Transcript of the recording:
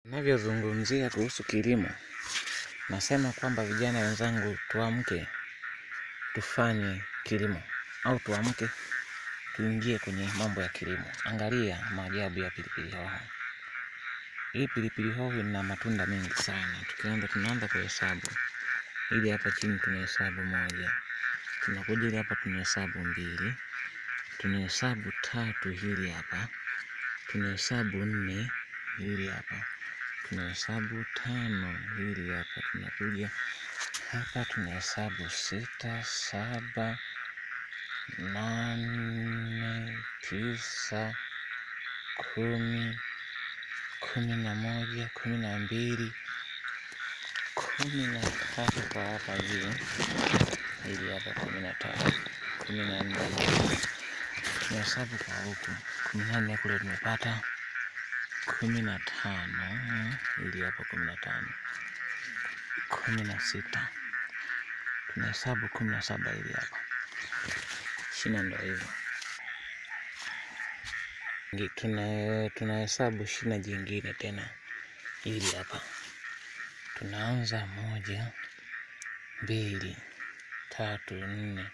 Ninavyozungumzia kuhusu kilimo, nasema kwamba vijana wenzangu, tuamke tufanye kilimo, au tuamke tuingie kwenye mambo ya kilimo. Angalia maajabu ya pilipili hoho. Hii pilipili hoho ina matunda mengi sana. Tukianza, tunaanza kuhesabu. Ili hapa chini tunahesabu 1, tunakuja ili hapa tunahesabu 2, tunahesabu 3, hili hapa tunahesabu 4, hili hapa tunahesabu 5, hili hapa tunakuja hapa tunahesabu 6, 7, 8, 9, 10, 11, 12, 13 kwa hapa juu, hili hapa 13, 14, tunahesabu kwa huku 14, kule tumepata 15, hili hapa 15, 16, tunahesabu 17, hili hapa shina. Ndio hivyo, tunahesabu shina jingine tena, hili hapa tunaanza 1, 2, 3, 4,